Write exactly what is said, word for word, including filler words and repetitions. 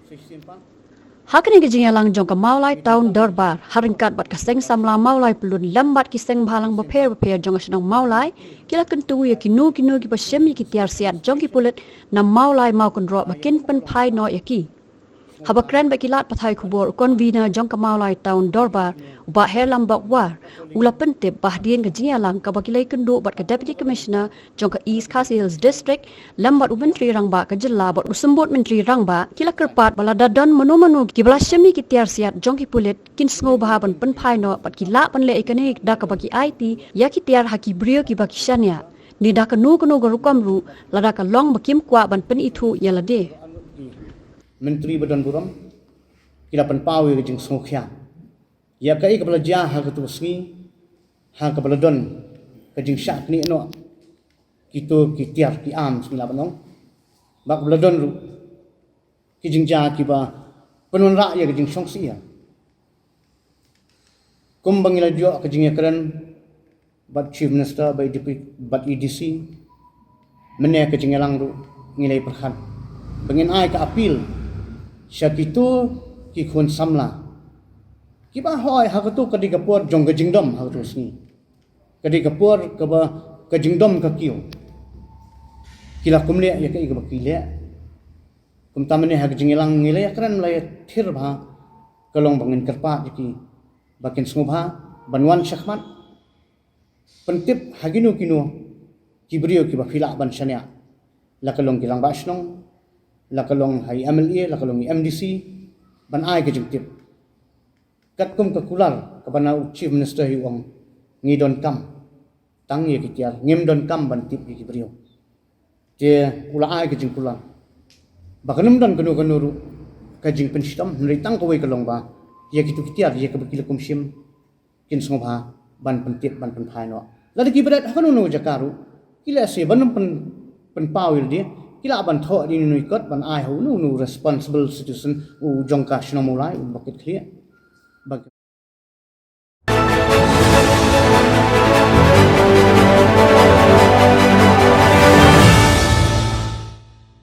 Ha kane ka jingïalang jong ka Mawlai Town Dorbar, ha ryngkat bad ka Seng Samla Mawlai Pyllun lem bad ki seng bhalang bapher bapher jong ka shnong Mawlai, ki la kyntu ïa kino kino kiba shim ïa ki tiar siat jong ki pulit na Mawlai Mawkynroh ba kin pynphai noh ïa ki. Haba kren bad ki lad pathai khubor, u convener jong ka Mawlai Town Dorbar, u Bah Herlambok War, u la pyntip ba hadien ka jingïalang kaba ki la ïakynduh bad ka Deputy Commissioner jong ka East Khasi Hills District lem bad u Myntri Rangbah ka jylla bad u Symbud Myntri Rangbah, ki la kyrpad ba lada don mano mano kiba la shim ïa ki tiar siat jong ki pulit, kin sngewbha ban pynphai noh bad ki lah ban leh ïa kane da kaba ki aiti ïa ki tiar ha ki briew kiba ki shaniah, ne da kano kano ka rukom ruh, lada ka long ba kim kwah ban pynithuh ïa lade. Myntri ba don burom, ki la pynpaw ïa ka jingsngewkhia ïa kaei kaba la jia ha kato ka sngi, ha kaba la don ka jingshah knieh noh kito ki tiar ki arms, ngi lah ban ong, bad kaba la don ruh ki jingjia kiba pynwanrah ïa ka jingsngewsih. Kumba ngi la ïoh ka jingïakren bad Chief Minister, bad E D C, bad E D C, mynne ka jingïalang ruh ngi la ïa pyrkhat ba ngin ai ka appeal sha kito ki khun samla kiba hoi ha kato ka dei ka por jong ka jingdom ha kato ka sngi. Ka dei ka por kaba ka jingdom ka kiew. Ki la kum leh ïa kaei kaba ki leh. Kumta mynne ha ka jingïalang ngi la ïakren, la ïathir bha, ka long ba ngin kyrpad ïa ki ba kin sngewbha ban wan shakhmat, pyntip ha kino kino ki briew kiba phi lah ban shaniah, la ka long ki rangbah shnong, la ka long ha i M L A, la ka long i M D C, ban ai ka jingtip. Katkum ka kular kaba na u Chief Minister hi u ong, ngi donkam tang ïa ki tiar, ngim donkam ban tip ïa ki briew. Te u la ai ka jingkular ba kan ym don kano kano ruh ka jingpynshitom, hynrei tang kawei ka long ba ïa kito ki tiar ïa kaba ki la kum shim kin sngewbha ban pyntip, ban pynphai noh. Lada ki bret ha kano kano jaka ruh, ki leh se ban ym pyn, pynpaw ïa lade, ki lah ban thoh ïa ino ino i kot ban ai ha uno uno u responsible citizen u jong ka shnong Mawlai uba kit khlieh.